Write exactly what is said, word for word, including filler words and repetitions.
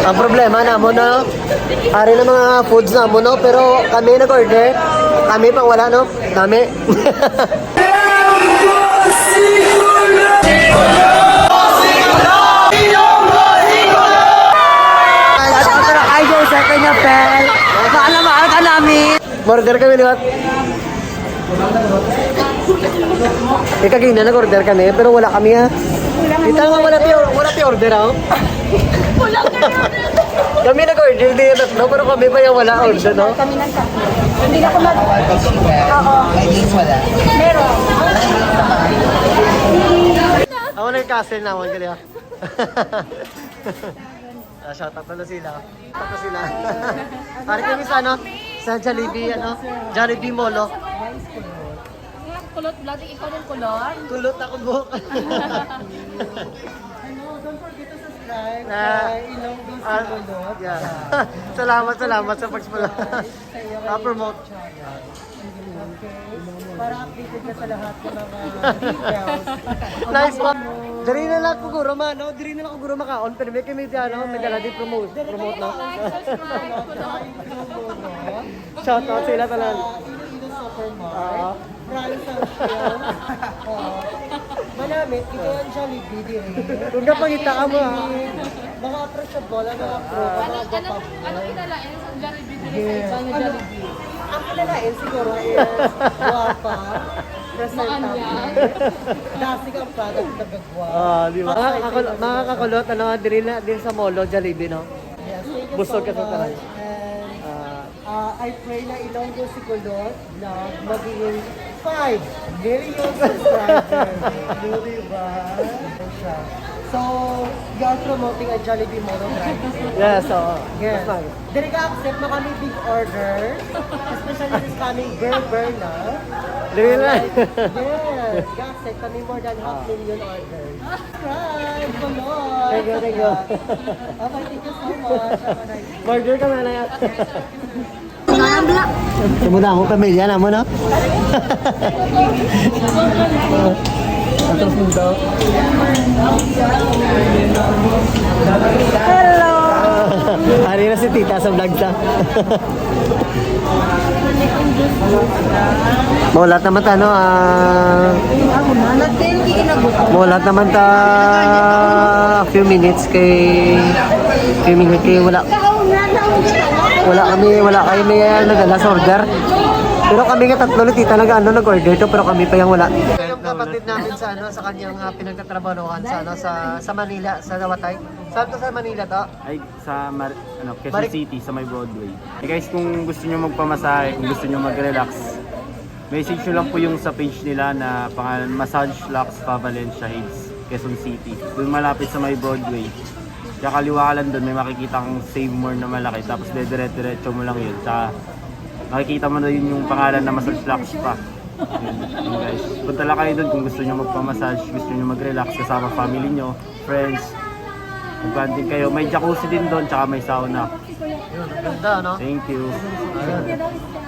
Ang problema namo, no? Ari na mga foods namo, no? Pero kami nag-order. Kami pang wala, no? Kami. Ay, guys, sa Peña Pel. Mahal na mahal ka namin. Order kami liwat. Ikagina nag-order kami, pero wala kami, ha. Kita nga wala ti, wala ti order, ha. Kami nag-order di tatlo, pero kami pa yung wala order, no? Kami nang tatlo. Hindi na ko mag- Oo. Meron. Ako na yung castle naman, gali, ha. Ah, shout out pala sila. Shout out sila. Ari kami sa ano? Sa Jollibee, ano? Jollibee Molo. Kulot, bloody ikaw ng kulot. Kulot ako buhok. Ano, don't forget to subscribe Na- sa Ilonggo Ah, Sikulot. Yeah. Salamat, salamat sa pag-follow. Sa iyo Ah, promote. Channel. Okay? Para updated ka sa lahat ng mga details. Nice po. Diri na lang ko guro ma, no? Diri na lang ko guro makaon, pero may kami di, ano, may dala di promote, Dere promote, no? Kayo, subscribe ko, no? Shout out sila tanan. Sa Iloilo Supermart. Oo. Brand sa Shell. Oo. Manamit, di kaya ang Jollibee, diri. Kung kapangitaan mo, ah. Mga approachable, ang mga pro, mga Ano, ano, gwapa. Ano kinalain sa Jollibee diri sa Yes. iba nga Ano, Jollibee? Ang kinalain siguro is guwapa, presentable. Maanyag. Dasig ang product na gagwa. Ah, di ba? Mga Aside kakul-, sa mga kakulot, ano, diri na, diri sa Molo, Jollibee, no? Yes, thank you Busog so ka sa much. tanan. And, Ah, ah, I pray na Ilonggo Sikulot Vlog magiging five million subscribers. Di ba? Siya. So, you are promoting a Jollibee Molo drive. Yes, oo. Yes. Mas mag- Diri ka accept na kami big order. Especially this coming Berber na. Diri na. Alright. Yes. Ka-accept kami more than half Ah. million orders. Subscribe, Kulot. Thank you, thank you. Okay, thank you so much. Have a nice Murder ka na na yan. Mga black. Sumuna akong pamilya na mo, no? Atras mo daw. Hello. Ari na si tita sa vlog ta. Maulat naman ta, no? Ah, maulat naman ta a few minutes kay, few minutes kay wala, wala kami, wala kami, ah, nadala sa order. Pero kami nga tatlo ni tita nag-ano, nag-order to, pero kami pa yung wala. Yung kapatid namin sa ano, sa kanyang, ah, pinagtatrabahoan sa ano, sa, sa Manila, sa Dawatay. Saan to sa Manila to? Ay, sa Mar-, ano, Quezon Mar- City, sa may Broadway. Eh, guys, kung gusto nyo magpamasahe, kung gusto nyo mag-relax, message nyo lang po yung sa page nila na pangalan Massage Lux pa Valencia Hills, Quezon City. Doon malapit sa may Broadway. Kaya kaliwa ka lang doon, may makikita kang Save More na malaki. Tapos dire-diretso mo lang yun. Tsaka makikita mo na yun yung pangalan na Massage Lux pa. Yun, yun, guys. Punta lang kayo doon kung gusto nyo magpamassage, gusto nyo mag-relax kasama family nyo, friends. Mag-bonding kayo. May jacuzzi din doon, tsaka may sauna. Yun, ang ganda, no? Thank you. Ayun.